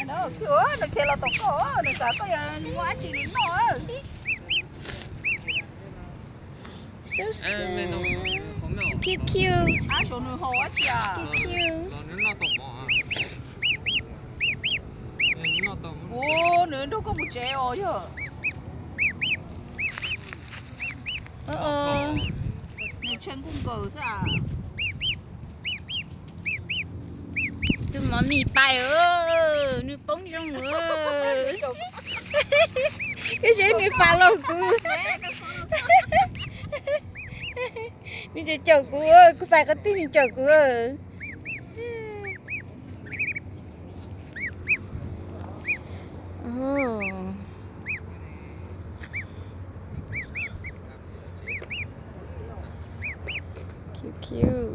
Nws khiav los tom koj, nws xav koj yog muaj dab tsi nws noj. So cute, cute, cute. Ua, nws nrog koj mus tsev os yog. Nws tshee kuj nkaws xwb. Tus mov mis pais, nws poob zoo. Ib seb nws fas los kuv. Nws caum kuv, kuv fas qhov twg nws caum kuv. Cute, cute.